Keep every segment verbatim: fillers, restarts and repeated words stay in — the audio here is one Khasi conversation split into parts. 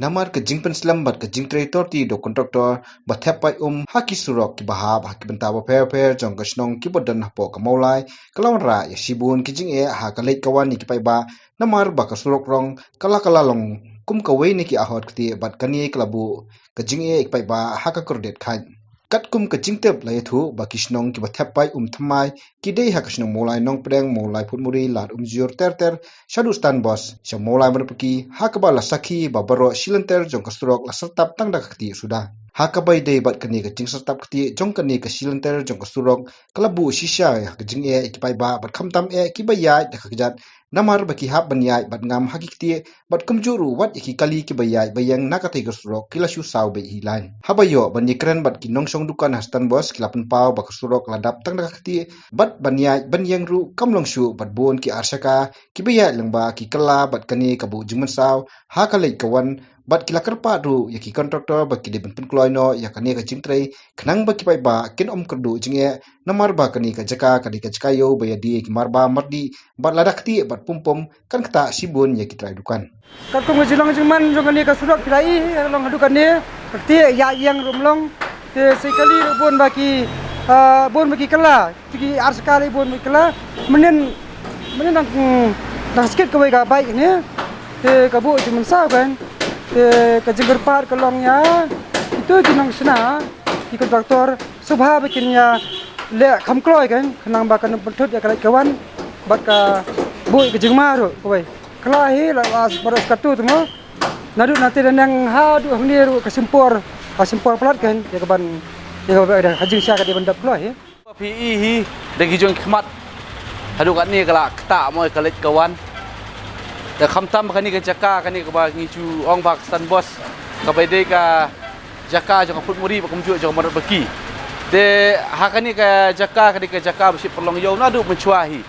Namar ka jingpynslem bad ka jingtrei torti da u kontraktor ba thep paip um ha ki surok kiba hap ha ki bynta bapher bapher jong ka shnong kiba don hapoh ka Mawlai, ka la wanrah ïa shibun ki jingeh ha ka leit ka wan ïa ki paidbah, namar ba ka surok rong ka la ka la long kum kawei na ki ahot ktieh bad kane ka la buh ka jingeh ïa ki paidbah ha ka kordit khat. Katkum ka jingtip la ïathuh ba ki shnong kiba thep paip um thymmai ki dei ha ka shnong Mawlai Nongpdeng, Mawlai Phutmuri, Lad Umjur ter ter, shaduh Stanbos, sha Mawlai Marpeki, ha kaba la sakhi ba baroh shi lynter jong ka surok la syrtap tang da ka ktieh suda. Ha kaba ïadei bad kane ka jingsyrtap ktieh jong kane ka shi lynter jong ka surok, ka la buh shisha ïa ka jingeh ïa ki paidbah bad khamtam eh kiba ïaid da ka kjat, namar ba ki hap ban ïaid bad ngam ha ki ktieh, bad kumjuh ruh wat ïa ki kali kiba ïaid ba ïeng na katei ka surok ki la shu saw beit hi lain. Haba ïoh ban ïakren bad ki nongshong dukan ha Stanbos, ki la pynpaw ba ka surok la dap tang da ka ktieh bad ban ïaid ban ïeng ruh kam long shuh bad bun ki arshaka kiba ïaid lyngba ki kylla bad kane ka buh jingmynsaw ha ka leit ka wan bad ki la kyrpad ruh ïa ki kontraktor ba ki dei ban pynkloi noh ïa kane ka jingtrei khnang ba ki paidbah kin ym kyrduh jingeh, namar ba kane ka jaka ka dei ka jaka ïew ba ïadie ïa ki marbam mardih bad lada ktieh bad pum pum kan ktah shibun ïa ki trai dukan. Katkum ka jinglong jingman jong kane ka surok phi la i, long haduh kane, ka ktieh ïaid ïeng ruh ym long. Te shi kali ruh bun ba ki, ah, bun ba ki kylla, te ki arshaka lei bun ba ki kylla. Mynnin, mynnin dang, dang skit kawei ka bike ne. Te ka buh jingmynsaw kan. Te ka jingkyrpad ka long ïa kitu ki nongshna, ki kontraktor, sngewbha ba kin ïa leh kham kloi kan, khnang ba kan pynthut ïa ka leit ka wan bad ka buh ka jingma ruh kawei. Kylla hi la, la baroh shi katu tu mo. Naduh nangtei da neng haduh hangne ruh ka shim por, ka shim por palat kan ïa ka ban, ïa ka ban ha jingshisha ka dei ban dap kloi hi. Phi i hi da ki jong ki khmat haduh katne ka la ktah mo ïa ka leit ka wan. Te khamtam kane ka jaka kane kaba ngi ju ong ba ka Stanbos, kaba dei ka jaka jong ka Phutmuri bad kumjuh jong ka Marpeki. Te ha kane ka jaka ka dei ka jaka ba shait pynlong ïew naduh mynshuwa hi.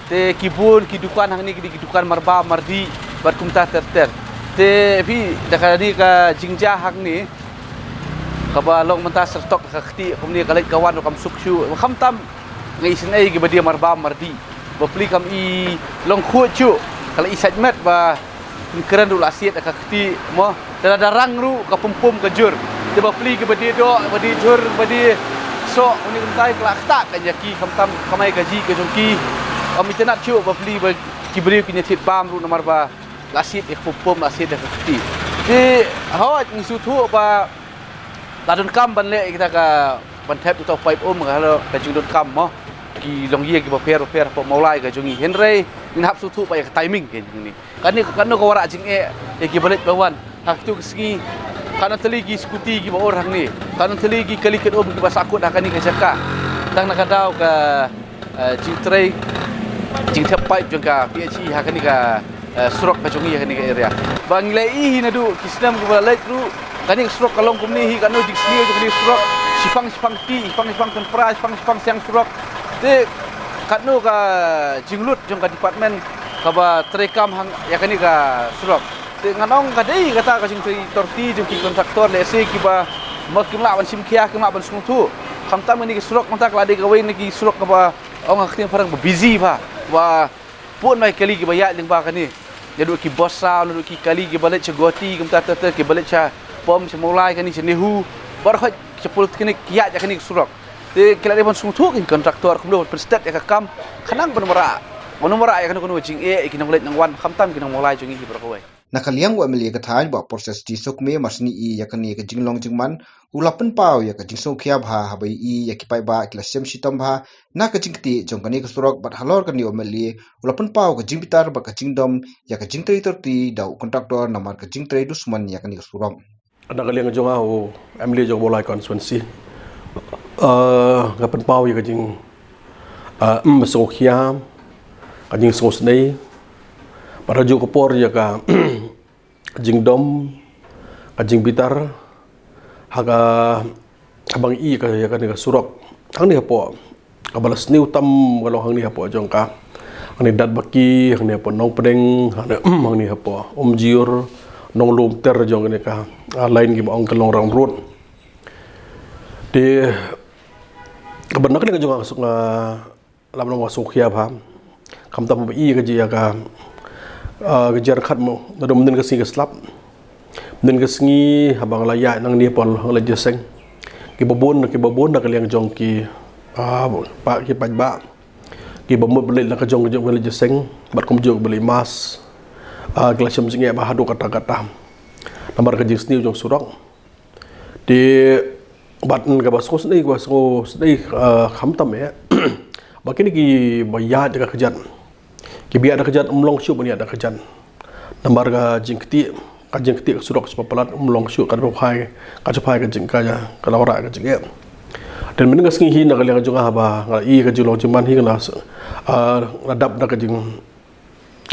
Te ki bun ki dukan hangne ki dei ki dukan marbam mardih bad kumta ter ter. Te phi da kane ka jingjia hangne kaba long mynta syrtok ka ktieh kumne ka leit ka wan ruh kam suk shuh. Khamtam nga isynei kiba dei marbam mardih. Bapli kam i long khuid shuh, ka la i sait met ba pynkhraw ruh la siat ka ktieh mo. Te lada rang ruh ka pum pum ka jur. Te bapli kiba dei doh, ba dei jur, ba dei soh, une kumtai ka la ktah kan ïa ki khamtam kamai kajih ka jong ki. Kam itynnad shuh bapli ba ki briew kin ïa thied bam ruh namar ba la siat ïa ka pum pum, la siat ïa ka ktieh. Te hooid ngi sngewthuh ba la donkam ban leh ïa kita ka ban thep ïa uto u paip um, ka, ka jingdonkam mo. Ki longïing kiba pher bapher hapoh Mawlai ka jong ngi, hynrei ngin hap sngewthuh ba ïa ka timing ka jong ngi. Kane, kano ka wanrah jingeh ïa kiba leit ba wan ha kitu ki sngi. Katno tylli ki scooty kiba ur hangne, katno tylli ki kali kit um kiba sahkut ha kane ka jaka. Tang na ka daw ka, eh, jingtrei, jingthep paip jong ka P H E ha kane ka, eh, surok ka jong ngi ha kane ka area. Ba ngi la i hi naduh ki snem kiba la leit ruh, kane ka surok ka long kumne hi, katno jingsniew jong kane ka surok, shipang shipang kti, shipang shipang kynpra, shipang shipang siang surok. Te katno ka jinglut jong ka department kaba treikam hang ïa kane ka surok. Te ngan ong ka dei kata ka jingtrei torti jong ki kontraktor lehse kiba ma kim lah ban shim khia, kim lah ban sngewthuh. Khamtam kane ka surok mynta ka la dei kawei na ki surok kaba ong ha ka ktien phareng ba busy bha. Ba bun ma ki kali kiba ïaid lyngba kane. Naduh ki bus saw, naduh ki kali kiba leit sha Guwahati, kumta ter ter kiba leit sha pom sha Mawlai kane sha NEHU. Baroh khoit sha polytechnic ki ïaid ïa kane ka surok. Te ki la dei ban sngewthuh ki kontraktor kumno ban pynstet ïa ka kam khnang ban wanrah, ban wanrah ïa kano kano ka jingeh ïa ki nongleit nongwan khamtam ki nong Mawlai jong ngi hi baroh kawei. Na ka liang u M L A ka thaiñ Bah Precious T Sokme mar shu i ïa kane ka jinglong jingman, u la pynpaw ïa ka jingsngewkhia bha haba i ïa ki paidbah ki la shem shitom bha na ka jingktieh jong kane ka surok bad halor kane u M L A u la pynpaw ka jingbitar bad ka jingdom ïa ka jingtrei torti da u kontraktor namar ka jingtrei dusmon ïa kane ka surok. Na ka liang jong nga u M L A jong Mawlai constituency, eh, nga pynpaw ïa ka jing, eh, mm, sngewkhia, ka jingsngewsynei, bad ha kajuh ka por ïa ka jingdom, ka jingbitar ha ka, haba ngi i ka, ïa kane ka surok hangne hapoh, kaba la sniew tam ka long hangne hapoh jong ka, hangne Datbaki, hangne hapoh Nongpdeng, hangne, hangne hapoh Umjiur, Nonglum ter jong kane ka, ah, line kiba ong ka Longrang Road. Te kaba na kane ka jong nga, nga la ban ong ba sngewkhia bha. Khamtam ba i ka jia ka, ah, ka jia khat mo, naduh mynnin ka sngi ka slap. Nin ka sngi haba nga la ïaid nangne hapoh Lajaseng, kiba bun, kiba bun na ka liang jong ki, ah, pa, ki paidbah, kiba mut ban leit na ka jong ka jong ka Lajaseng, bad kumjuh kiba leit mass, ah, ki la shem jingeh bha haduh katta katta namar ka jingsniew jong surok. Te bad kaba sngewsynei, kaba sngewsynei, ah, khamtam eh ba kine kiba ïaid da ka kjat, kiba ïaid da ka kjat, ym long shuh ban ïaid da ka kjat. Namar ka jingktieh, ka jingktieh ka surok sha palat ym long shuh, ka jingphai, ka jingphai ka jing, ka, ka la wanrah ka jingeh. Te mynta ka sngi hi na ka liang jong nga haba nga la ïohi ka jinglong jingman hi, nga la, ah, nga la dap da ka jing,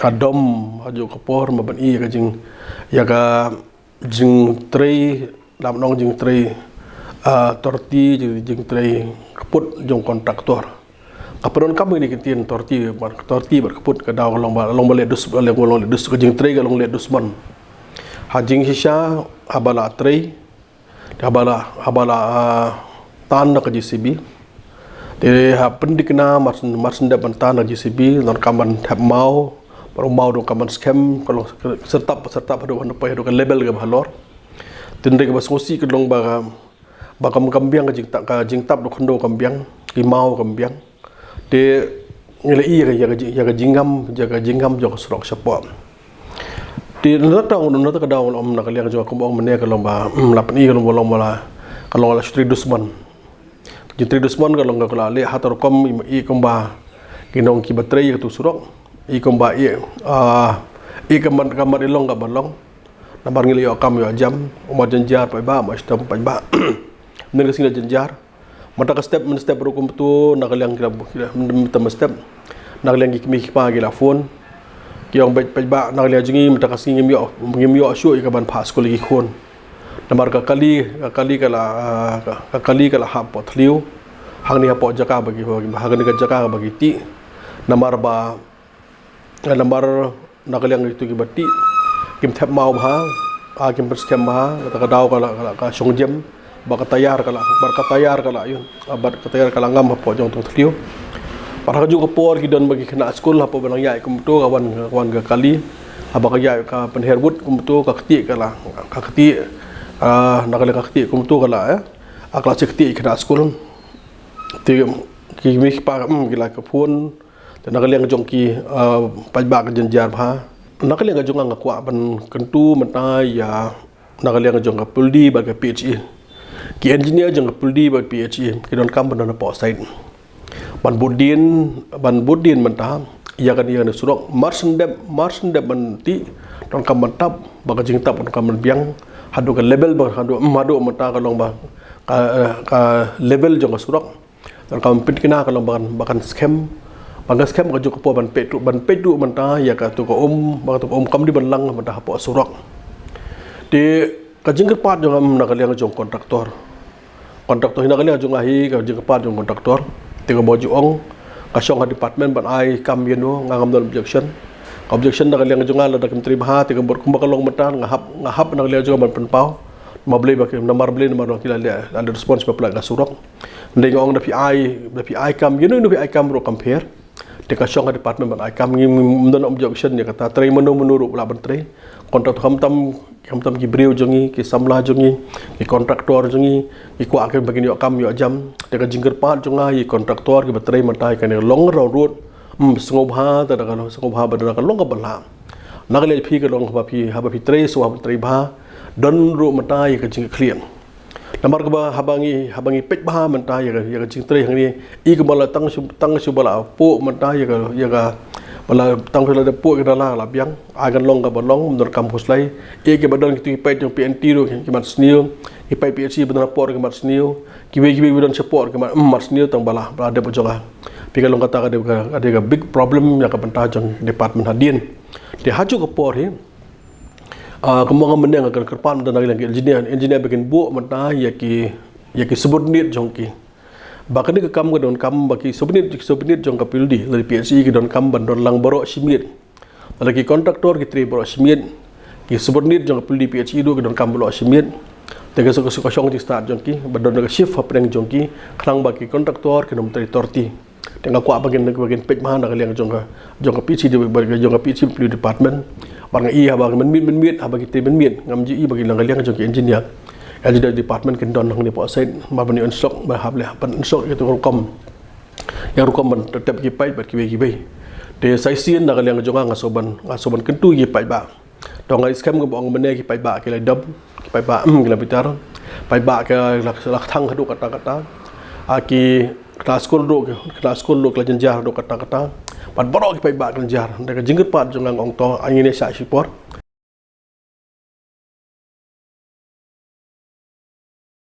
ah, dom hajuh ka por ma ban ïohi ka jing, ïa ka jingtrei, lam nong jingtrei, ah, torti, jing, jingtrei kput jong kontraktor. Ka pyndonkam ïa kine ki ktien torti, bad torti bad kput, ka daw ka long ba, long ba leh dus, long ba leh dus, ka jingtrei ka long leh dusmon. Ha jingshisha haba la trei, haba la, haba la, ah, tan da ka J C B. Te ha pynthikna mar syn, mar syn dep ban tan da ka J C B, donkam ban thep maw, bad u maw donkam ban skhem, ka long syrtap, syrtap haduh, haduh poi haduh ka level kaba halor. Te hynrei kaba sngewsih ka long ba ka, ba kam, kam biang ka jingtap, ka jingtap da khyndew kam biang, ki maw kam biang. Te ngi la ïohi ïa ka, ïa ka jing, ïa ka jingngam, ïa ka jingngam jong ka surok shapoh. Te na kata, na kata ka daw, ym, na ka liang jong nga kumba ong mynne ka long ba, ym, la pyni ka long ba, long ba la, ka long la shu trei dusmon. Jingtrei dusmon ka long ka la leh ha kata ka rukom, i kumba ki nong kiba trei ïa katu ka surok, i kumba i, ah, i ka mat, ka mat i long kaba long. Namar ngi la ïoh kam ïoh jam, u mat jynjar paidbah, mat shitom paidbah. Mynta ka sngi la jynjar. Mynta ka step, mynta step ruh kumtu, na ka liang ki la, ki la, mynta mynta step. Na ka liang ki kmie ki kpa ki la phone. Ki ong beit paidbah, na ka liang jong ngi mynta ka sngi ngim ïoh, ngim ïoh shuh ïa kaban phah skul ïa ki khun. Namar ka kali, ka kali ka la, ah, ka, ka kali ka la hap hapoh thliew. Hangne hapoh jaka ba ki, ba ki, hangne ka jaka ba ki tih. Namar ba Namar na ka liang itu kiba tih, kim thep maw bha, ah, kim pynskhem bha, kata ka daw ka la, ka la, ka shong jem, ba ka tayar ka la, ba ka tayar ka la, ïun, ah, ba ka tayar ka la ngam hapoh jong tong thliew. Bad ha kajuh ka por ki don ba ki khynnah skul hapoh ba nang ïaid kumtu, ka wan, ka wan ka kali, haba ka ïaid ka pynher wut kumtu, ka ktieh ka la, ka ktieh, ah, na ka liang ka ktieh kumtu ka la, eh, ah, ka la shi ktieh khynnah skul. Te ki mih pa, mm, ki la ka phone, Te na ka liang jong ki, ah, paidbah ka jynjar bha. Na ka liang jong nga nga kwah ban kyntu mynta ïa, na ka liang jong ka PLD bad ka PHE. Ki engineer jong ka PLD bad PHE ki donkam ban don hapoh site. Ban bud dien, ban bud dien mynta ïa kane, ïa kane surok, mar shen dep, mar shen dep ban tih, donkam ban tap, ba ka jingtap donkam ban biang haduh ka level ba, haduh, mm, haduh mynta ka long ba ka, eh, ka level jong ka surok. Donkam pynthikna ka long ba kan, ba kan skhem, ba kan skhem ka juk ka por ban peit ruh, ban peit ruh mynta ïa katu ka um, ba katu ka um kam dei ban lang mynta hapoh surok. Te ka jingkyrpad jong nga na ka liang jong kontraktor. Kontraktor hi na ka liang jong nga hi, ka jingkyrpad jong kontraktor. Te kaba ju ong, ka shong ha department ban ai kam ïano, nga ngam don objection. Ka objection na ka liang jong nga lada kim trei bha, te ka bor kumba ka long mynta, nga hap, nga hap na ka liang jong nga ban pynpaw. Namar balei ba ki, namar balei, namar ba ki la leh, la leh response ba pynlait ka surok. Hynrei nga ong da phi ai, da phi ai kam, ïano ïano phi ai kam ruh kam pher. Te ka shong ha department ban ai kam, ngim, ngim don objection ïa kata, trei mano mano ruh lah ban trei. Kontraktor, khamtam, khamtam ki briew jong ngi, ki samla jong ngi, ki kontraktor jong ngi, ki kwah ki ba kin ïoh kam ïoh jam. Te ka jingkyrpad jong nga ïa ki kontraktor kiba trei mynta ïa kane ka long raw road. Ym sngewbha, te da ka long sngewbha ba da ka long kaba lah. Na ka liang phi ka long haba phi, haba phi trei, sngewbha ban trei bha. Don ruh mynta ïa ka jingkhlieh. Namar kaba haba ngi, haba ngi peit bha mynta ïa ka, ïa ka jingtrei hangne, i kumba la tang shu, tang shu ba la puh mynta ïa ka, ïa ka, ba la tang shu la da puh ïa ka la, la biang, ai kan long kaba long, ym don kam khuslai. I kiba don kitu ki paip jong P N T ruh ki mat sniew, ki paip P H E ba don hapoh ruh ki mat sniew, kiwei kiwei ba don shapoh ruh ki mat, ym mat sniew, tang ba la, ba la dep jong ka. Phi ka long kata ka dei ka, ka dei ka big problem ïa ka bynta jong department hadien. Te ha kajuh ka por hi, Ah, kumba nga mynne nga kyrpad mynta na ka liang ki engineer, engineer ba kin buh mynta ïa ki, ïa ki subordinate jong ki. Ba kane ka kam ka donkam ba ki subordinate, ki subordinate jong ka PLD lane PHE ki donkam ban don lang baroh shi miet. Lada ki contractor ki trei baroh shi miet, ki subordinate jong ka PLD PHE ruh ki donkam baroh shi miet. Te ka, ka, ka shong jingstad jong ki, ba don ka shift hapdeng jong ki, khnang ba ki contractor kin ym trei thirty. Te nga kwah ba kin, ba kin peit bha na ka liang jong ka, jong ka PHE, jong ka PHE department. Bad nga i haba ki mynmiet mynmiet, haba ki te mynmiet, ngam ju i ba ki la ka liang jong ki engineer. Ïa jong ki department kin don hangne hapoh site, ba ban ïoh unsuk, ba hap leh ban unsuk ïa ka rukom, ïa ka rukom ban tep ki paip bad kiwei kiwei. Te sa shisien na ka liang jong nga, nga sngewbha, nga sngewbha kyntu ki paidbah. To nga i skhem kumba ong mynne ki paidbah ki la dom, ki paidbah, mm, ki la bitar. Paidbah ki la, la thang haduh katta katta. A ki khynnah skul ruh, ki khynnah skul ruh ki la jynjar haduh katta katta. Bad baroh ki paidbah ki la jynjar. Da ka jingkyrpad jong nga, nga ong to, ngin ïa shah shipor.